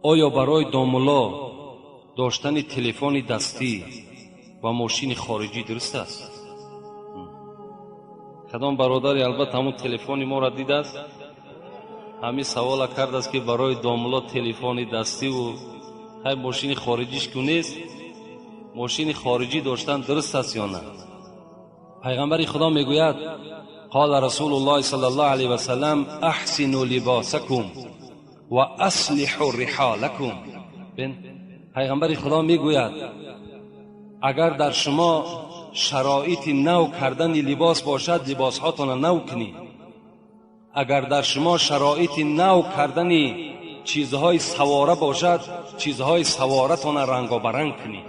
Оё барои домулло доштани телефони дастӣ ва мошини хориҷӣ дуруст аст? Кадом бародаре албатта ҳамун телефони моро дидааст, ҳамин савола кардааст, ки барои домулло телефони дастиву хай мошини хориҷиш ку нест, мошини хориҷӣ доштан дуруст аст ё на? Пайғамбари Худо мегӯяд: قال رسول الله صلى الله عليه وسلم: احسنوا لباسكم و اصلحوا رحالكم. Пайғамбари Худо мегӯяд: агар дар шумо шароити нав кардани либос бошад, либосҳотонро нав кунед. Агар дар шумо шароити нав кардани чизҳои савора бошад, чизҳои саворатонро рангобаранг кунед.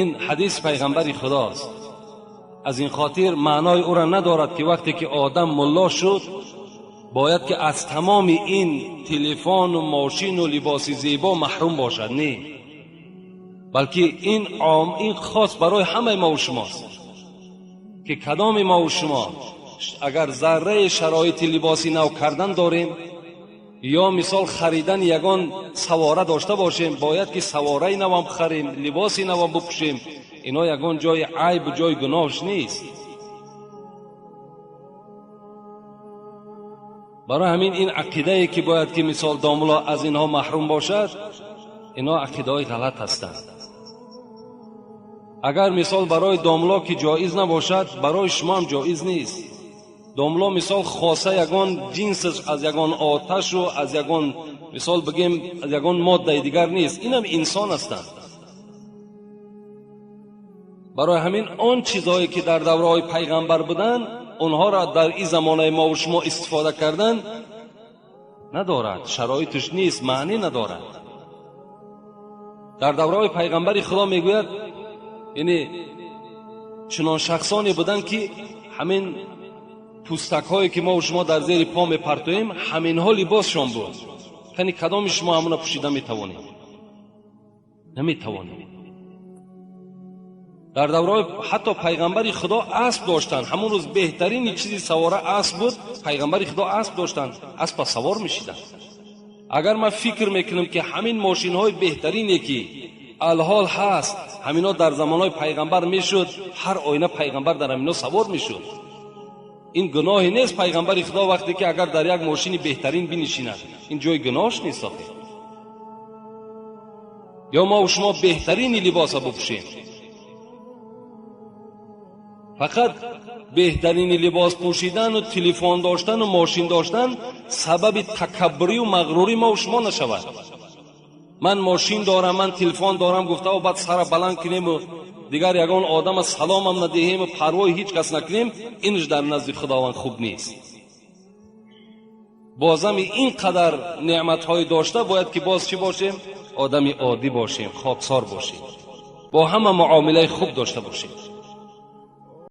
Ин ҳадис пайғамбари Худост. Аз ин хотир маънои ӯро надорад, ки вақте ки одам мулло шуд, бояд ки аз тамоми ин телефону мошину либоси зебо маҳрум бошад. Не, балки ин ом, ин хос барои ҳамаи мову шумост, ки кадоми мову шумо агар зарраи шароити либоси нав кардан дорем ё мисол харидани ягон савора дошта бошем, бояд ки савораи навам харем, либоси навам бипӯшем. Ино ягон ҷои айб, ҷои гуноҳш нест. Барои ҳамин ин ақидае, ки бояд ки мисол домулло аз инҳо маҳрум бошад, ино ақидаҳои ғалат ҳастанд. Агар мисол барои домулло ки ҷоиз набошад, барои шумо ҳам ҷоиз нест. Домулло мисол хоса ягон ҷинсаш аз ягон оташу аз ягон, мисол бигем, аз ягон моддаи дигар нест, инам инсон ҳастанд. Барои ҳамин он чизҳое, ки дар давраҳои пайғамбар буданд, онҳоро дар ин замонаи мову шумо истифода кардан надорад, шароиташ нест, маънӣ надорад. Дар давраҳои пайғамбари Худо мегӯяд, яъне чунон шахсоне буданд, ки ҳамин пӯстакҳое, ки мову шумо дар зери по мепартоем, ҳаминҳо либосшон буд. Яъне кадоми шумо ҳамона пӯшида метавонед? Наметавонед. Дар давраҳои ҳатто пайғамбари Худо асп доштанд. Ҳамон рӯз беҳтарини чизи савора асп буд. Пайғамбари Худо асп доштанд, аспа савор мешиданд. Агар ман фикр мекунам, ки ҳамин мошинҳои беҳтарине, ки алҳол ҳаст, ҳамино дар замонҳои пайғамбар мешуд, ҳар оина пайғамбар дар ҳамино савор мешуд. Ин гуноҳе нест. Пайғамбари Худо вақте ки агар дар як мошини беҳтарин бинишинад, ин ҷои гуноҳш нест охе. Ё мову шумо беҳтарини либоса бипӯшем. Фақат беҳтарини либос пӯшидану телефон доштану мошин доштан сабаби такаббурию мағрурӣ мову шумо нашавад. Ман мошин дорам, ман телефон дорам гуфтаву баъд сара баланд кунему дигар ягон одама саломам надиҳему парвои ҳеҷ кас накунем, инш дар назди Худованд хуб нест. Бозами ин қадар неъматҳое дошта бояд ки боз чӣ бошем? Одами оддӣ бошем, хоксор бошем, бо ҳама муомилаи хуб дошта бошем.